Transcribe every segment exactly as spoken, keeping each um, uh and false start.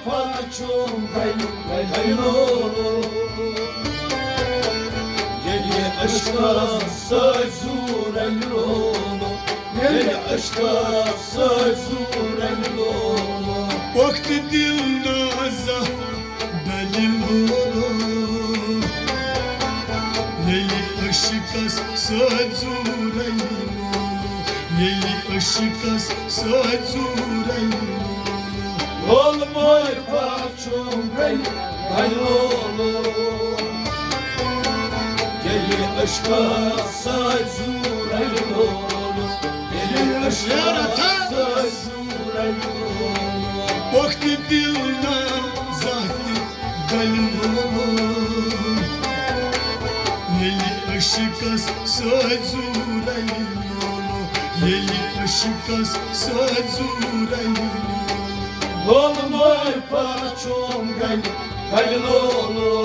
پَرچوم گَلہِ گَلہِ Lulu. ییٚلہِ عشقَس سۭتۍ زوٗ رَلہِ لولو، ییٚلہِ عشقَس سۭتۍ زوٗ رَلہِ لولو۔ پۄختہٕ دِل نازا ڈَلہِ لولو۔ ییٚلہِ عشقَس سۭتۍ زوٗ رَلہِ لولو، ییٚلہِ عشقَس سۭتۍ زوٗ رَلہِ لولو۔ لول مٲرۍ پَرچوم گَلہِ گَلہِ لولو۔ ییٚلہِ عشقَس سۭتۍ زوٗ رَلہِ لولو، ییٚلہِ عشقَس سۭتۍ زوٗ رَلہِ لولو۔ پۄختہٕ دِل نازا تہِ گَلہِ لولو۔ ییٚلہِ عشقَس سۭتۍ زوٗ رَلہِ لولو، ییٚلہِ عشقَس سۭتۍ زوٗ رَلہِ لولو۔ لول مٲرۍ پَرچوم گَلہِ گَلہِ لولو۔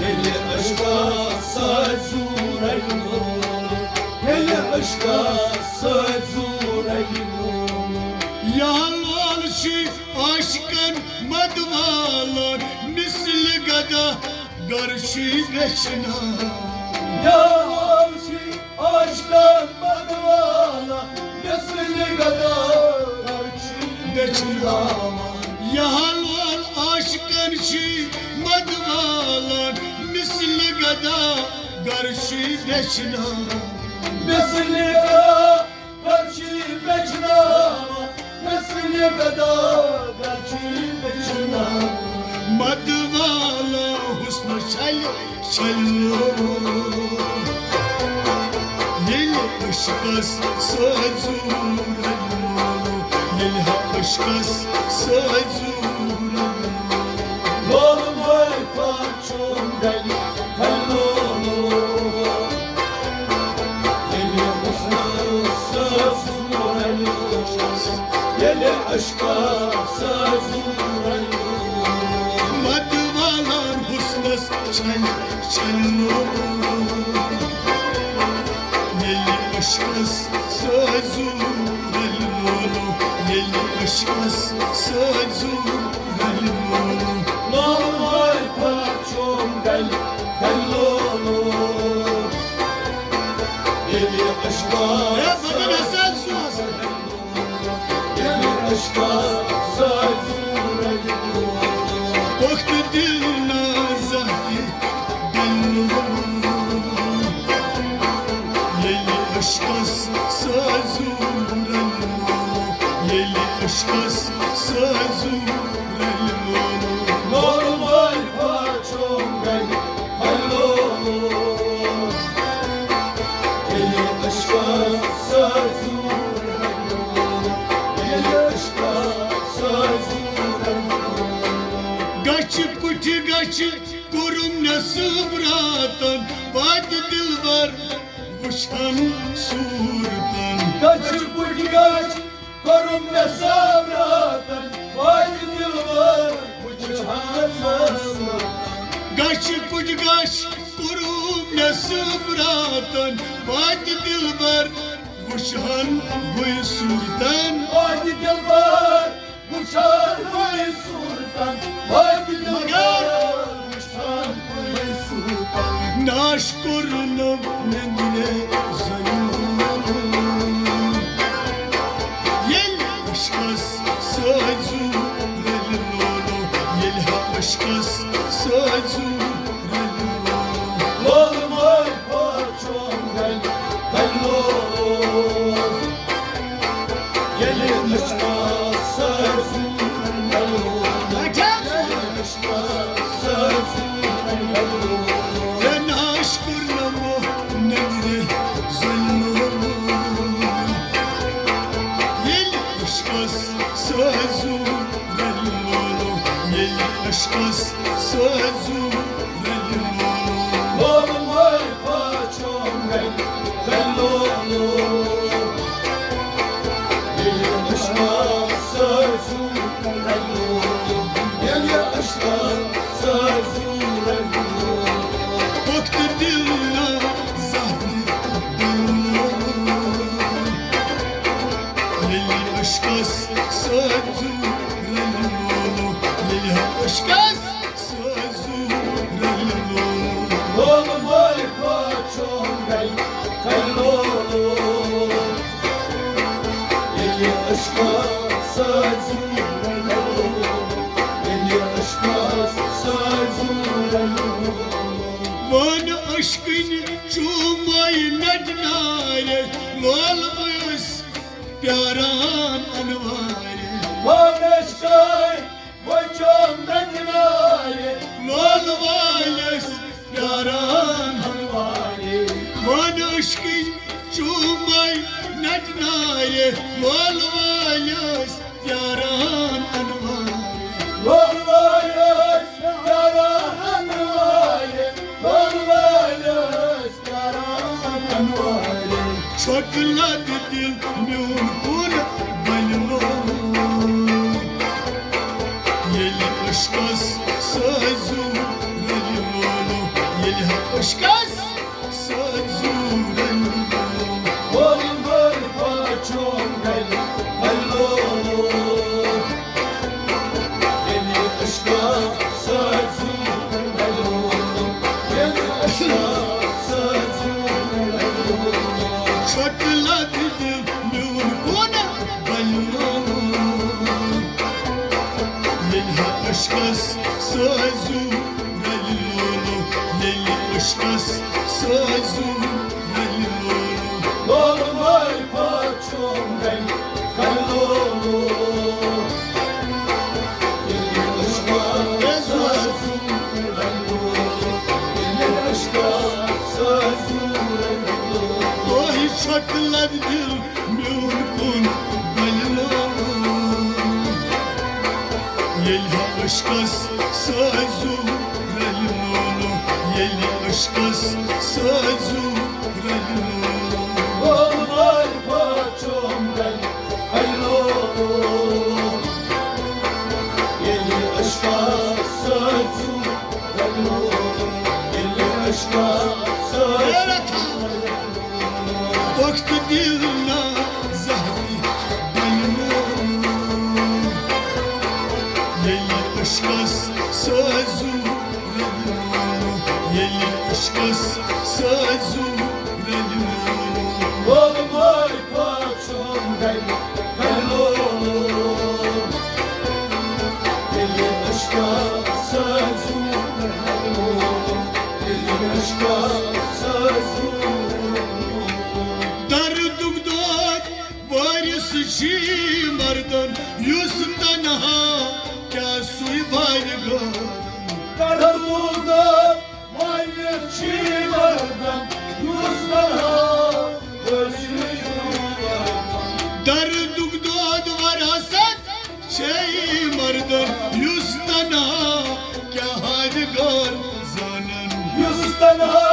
ییٚلہِ عشقَس سۭتۍ زوٗ رَلہِ لولو، ییٚلہِ عشقَس سۭتۍ زوٗ رَلہِ لولو۔ یا لول چھِ عاشقَن مَدٕ والان مثلِ گدا گرچی بیچنا۔ یا لول چھِ عاشقَن مَدٕ والان مثلِ گدا گرچی بیچنا۔ یا لول عاشقَن چھِ مَدٕ والان مثلِ گدا گرچی بیچنا۔ مثلِ گدا گرچی بیچنا، مثلِ گدا گرچی بیچنا۔ مَدٕ والا حُسنہٕ چھَلہِ چھَلہِ لولو۔ ییٚلہِ عشقَس سۭتۍ زوٗ رَلہِ لولو، ییٚلہِ ہا عشقَس سۭتۍ زوٗ رَلہِ لولو۔ لول مٲرۍ پَرچوم گَلہِ گَلہِ لولو۔ ییٚلہِ عشقَس سۭتۍ زوٗ رَلہِ لولو، ییٚلہِ عشقَس سۭتۍ زوٗ رَلہِ لولو۔ مَدٕ والان حُسنَس چھَلہِ چھَلہِ لولو۔ ییٚلہِ عشقَس سۭتۍ زوٗ رَلہِ لولو، ییٚلہِ عشقَس سۭتۍ زوٗ رَلہِ لولو۔ لول مٲرۍ پَرچوم گَلہِ گَلہِ لولو۔ ییٚلہِ عشقَس ہے، پَتہٕ گژھان سوز۔ ییٚلہِ عشقَس سۭتۍ زوٗ رَلہِ لولو۔ پۄختہٕ دِل نازا تہِ ڈَلہِ لولو۔ ییٚلہِ عشقَس سۭتۍ زوٗ رَلہِ لولو، ییٚلہِ عشقَس سۭتۍ زوٗ رَلہِ لولو۔ لول مٲرۍ پَرچوم گَلہِ گَلہِ لولو۔ ییٚلہِ عشقَس سۭتۍ زوٗ رَلہِ لولو، ییٚلہِ عشقَس سۭتۍ زوٗ رَلہِ لولو۔ گَچھِ پُٹھِ گَچھِ کوٚرُم نٮ۪صٕب راتَن، واتہِ دِلبَر وٕچھَن صوٗرتَن۔ گَچھِ پُٹھِ گَچھِ کوٚرُم نٮ۪صٕب راتَن، واتہِ دِلبَر وٕچھَن صوٗرتَن۔ گَچھِ پُٹھِ گَچھِ کوٚرُم نٮ۪صٕب راتَن، واتہِ دِلبَر وٕچھَن بٕے صوٗرتَن۔ واتہِ دِلبَر وٕچھَن بٕے صوٗرتَن، واتہِ دِلبَر وٕچھَن بٕے صوٗرتَن۔ ناش کوٚرُن نٮ۪نٛدرِ ظٲلِمو۔ ییٚلہِ عشقَس سۭتۍ زوٗ رَلہِ لولو، ییٚلہِ ہا عشقَس سۭتۍ زوٗ رَلہِ لولو۔ لول مٲرۍ پَرچوم گَلہِ گَلہِ لولو۔ ییٚلہِ عشقَس سۭتۍ زوٗ رَلہِ لولو۔ ییٚلہِ عشقَس سۭتۍ زوٗ رَلہِ لولو۔ ہے ناش کوٚرنمو نٮ۪نٛدرِ ظٲلِمو۔ ییٚلہِ عشقَس سۭتۍ زوٗ رَلہِ لولو، ییٚلہِ عشقَس سۭتۍ زوٗ رَلہِ لولو۔ لول مٲرۍ پَرچوم گَلہِ گَلہِ لولو۔ ییٚلہِ عشقَس سۭتۍ زوٗ رَلہِ لولو، ییٚلہِ عشقَس سۭتۍ زوٗ رَلہِ لولو۔ پۄختہٕ دِل نازا تہِ ڈَلہِ لولو۔ ییٚلہِ عشقس سۭتۍ زُو رلہِ لولو، ییٚلہِ ہا عشقس سۭتۍ زُو رلہِ لولو۔ لولہٕ وٲلۍ پٲٹھۍ چھُم گرِ کھلہِ لولو۔ ییٚلہِ عشقس سۭتۍ زُو رلہِ لولو، ییٚلہِ عشقس سۭتۍ زُو رلہِ لولو۔ وَن عشقٕنۍ چوٗمے نَٹہِ نارِ، لولہٕ ٲسۍ پیاران انوارِ۔ وَن عشقٕنۍ وٕچھُم نَٹہِ نارِ، لولہٕ وٲلۍ ٲسۍ پیاران انوارِ۔ وَن عشقٕنۍ چوٗمے نَٹہِ نارِ، لولہٕ وٲلۍ ٲسۍ پیاران انوارِ۔ لولہٕ وٲلۍ ٲسۍ پیاران انوارِ، لولہٕ وٲلۍ ٲسۍ پیاران انوارِ۔ ژھۄٹہٕ لد دِل میون کُن بنہِ لولو۔ ییٚلہِ عشقس سۭتۍ زُو رلہِ لولو، ییٚلہِ ہا عشقس سۭتۍ زُو رلہِ لولو۔ وول وول پاچھوم گلہِ بنہِ لولو۔ ییٚلہِ عشقس سۭتۍ زُو رلہِ لولو، ییٚلہِ عشقس سۭتۍ زُو رلہِ لولو۔ ژھۄٹہٕ لد دِل میون کُن بنہِ لولو۔ ییٚلہِ ہا عشقس سۭتۍ زُو رلہِ لولو، ییٚلہِ عشقس سۭتۍ زُو رلہِ لولو۔ لولہٕ وٲلۍ پٲٹھۍ چھُم گرِ کھلہِ لولو۔ ییٚلہِ عشقس سۭتۍ زُو رلہِ لولو، ییٚلہِ عشقس سۭتۍ زُو رلہِ لولو۔ اوہی ژھۄٹہٕ لد دِل میون کُن بنہِ لولو۔ ییٚلہِ ہا عشقس سۭتۍ زُو رلہِ لولو، ییٚلہِ عشقس سۭتۍ زُو رلہِ لولو۔ وول وول پٲٹھۍ چھُم گرِ کھلہِ لولو۔ ییٚلہِ عشقس سۭتۍ زُو رلہِ لولو، ییٚلہِ عشقس سۭتۍ زُو رلہِ لولو۔ وقت دل نا زہتی بنہِ لولو۔ ییٚلہِ عشقس سۭتۍ زُو رلہِ لولو، ییٚلہِ عشقس سۭتۍ زُو رلہِ لولو۔ وول وول پٲٹھۍ چھُم گرِ کھلہِ لولو۔ ییٚلہِ عشقس سۭتۍ زُو رلہِ لولو، ییٚلہِ عشقس سۭتۍ زُو رلہِ لولو۔ دردُک دود وٲرِس چھی مردن، یُس تنہا کیٛاہ سُے وارِ گردن۔ دردُک دود وٲرِس چھی مردن، یُس تنہا کیٛاہ سُے وارِ گردن۔ دردُک دود وراثت چھے مردن، یُس تنہا کیٛاہ ہاوِ گردن۔ یُس تنہا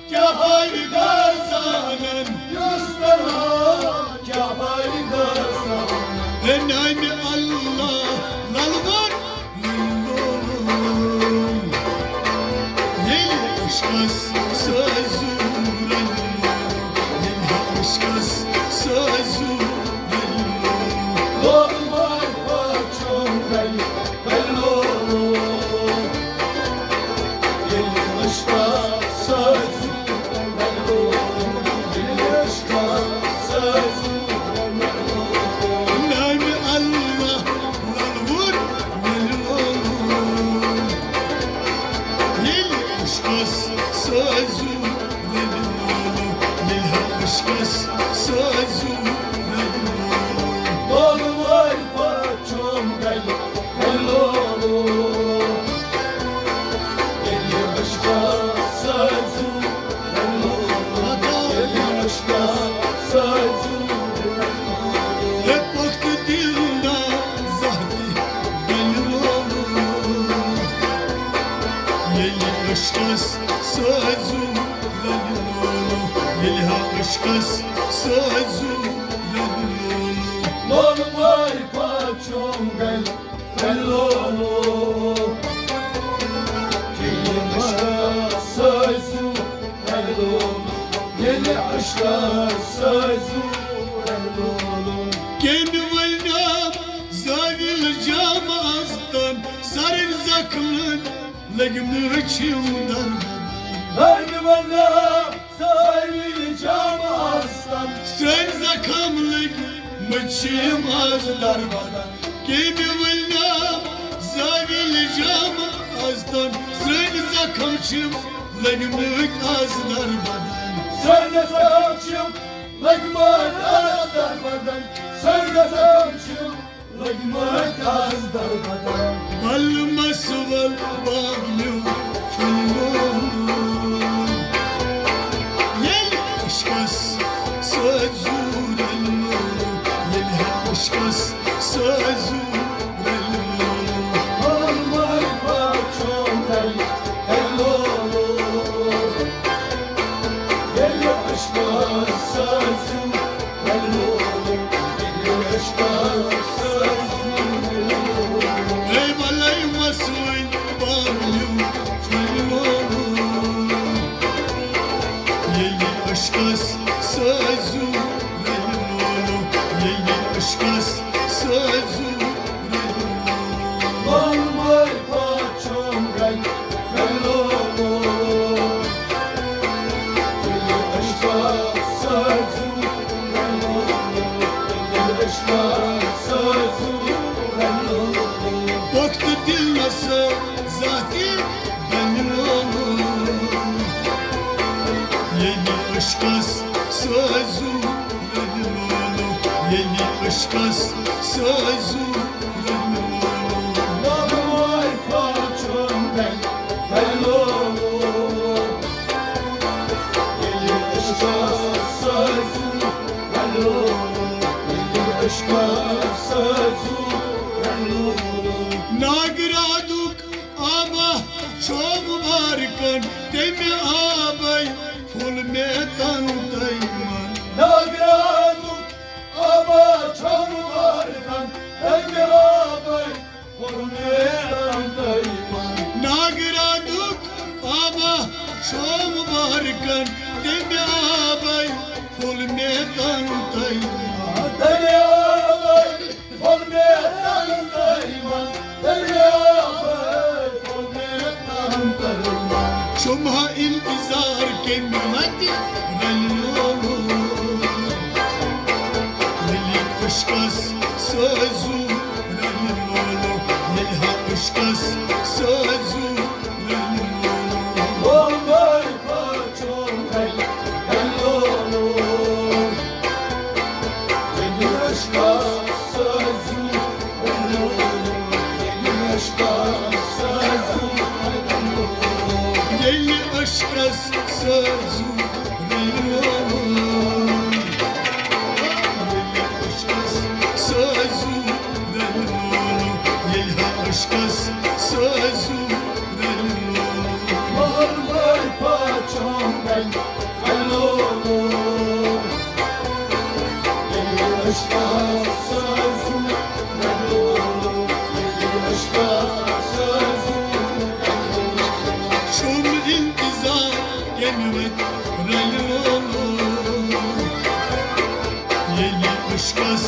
کیٛاہ ہاوِ گردن۔ یُس تنہا کیٛاہ ہاوِ گردن۔ ہے نامِ اللہ للوُن للوُن۔ ییٚلہِ عشقس سۭتۍ زُو رلہِ لولو، ییٚلہِ عشقس سۭتۍ زُو رلہِ لولو۔ لولہٕ وٲلۍ پٲٹھۍ چھُم گرِ کھلہِ لولو۔ ییٚلہِ عشقس سۭتۍ زُو رلہِ لولو، ییٚلہِ عشقس سۭتۍ زُو رلہِ لولو۔ نامِ اللہ لٔگمٕتۍ چھِم دربدر۔ لٔگۍ وۄنۍ سٲری جام آستان۔ سٲنۍ زخم لٔگمٕتۍ چھِم آز دربدر۔ کیٚمۍ ؤلۍ نام زٲوِل جام آستان۔ سٲنۍ زخم چھِم لٔگمٕتۍ آز دربدر۔ سٲنۍ زخم چھِم لٔگمٕتۍ آز دربدر۔ سٲنۍ زخم چھِم لٔگمٕتۍ آز دربدر۔ بل مسول باغ میون پھلیولو۔ ییٚلہِ عشقس سۭتۍ زوٗ رلہِ مولو، ییٚلہِ عشقس سۭتۍ زوٗ رلہِ مولو۔ بل ماے باغ چوم رلہِ، رلہِ مولو۔ ییٚلہِ عشقس سۭتۍ زوٗ اے بلے مسوٕنۍ پالیو پھٔلۍ لولو۔ ییٚلہِ عشقس سۭتۍ زُو رلہِ لولو، ییٚلہِ عشقس سۭتۍ زُو رلہِ لولو۔ لولہٕ مٲلۍ پاچھم رلہِ، رلہِ لولو۔ ییٚلہِ عشقس سۭتۍ زُو رلہِ لولو، ییٚلہِ عشقس سۭتۍ زُو رلہِ لولو۔ پۄختہٕ دِلس ذاتی بنہِ لولو۔ ییٚلہِ عشقس سۭتۍ زُو رلہِ لولو، ییٚلہِ عشقس سۭتۍ زُو رلہِ لولو۔ لولہٕ مٲلۍ پاچھم رلہِ، رلہِ لولو۔ ییٚلہِ عشقس سۭتۍ زُو رلہِ لولو، ییٚلہِ عشقس سۭتۍ زُو رلہِ لولو۔ ناگرادُک آبا چھوٚم مبارکن، تمہِ آبے پھوٚل مےٚ تن تیمن۔ ناگرادُک آبا چھوٚم مبارکن، تمہِ آبے پھوٚل مےٚ تن تیمن۔ ناگرادُک آبا چھوٚم مبارکن، تمہِ آبے پھوٚل مےٚ تن تیمن۔ تمہِ آبے پھوٚل مےٚ تن تیمن، تمہِ آبے پھوٚل مےٚ تن تیمن۔ شمہٕ ہا انتظار کمہِ وتہِ رلہِ لولو۔ ییٚلہِ عشقس سۭتۍ زُو رلہِ لولو، ییٚلہِ ہا عشقس سۭتۍ زُو رلہِ لولو۔ لولہٕ مٲلۍ پاچھم رلہِ، رلہِ لولو۔ ییٚلہِ عشقس سۭتۍ زُو رلہِ لولو، ییٚلہِ عشقس سۭتۍ زُو رلہِ لولو۔ ییٚلہِ عشقس سۭتۍ زُو رلہِ لولو۔ ییٚلہِ عشقس سۭتۍ زُو رلہِ لولو، ییٚلہِ ہا عشقس سۭتۍ زُو رلہِ لولو۔ لولہٕ مٲلۍ پاچھم رلہِ، رلہِ لولو۔ ییٚلہِ عشقس سۭتۍ زُو رلہِ لولو، ییٚلہِ عشقس سۭتۍ زُو رلہِ لولو۔ شوٚم انتظار کمہِ وتہِ رلہِ لولو۔ ییٚلہِ عشقس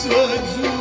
سۭتۍ زُو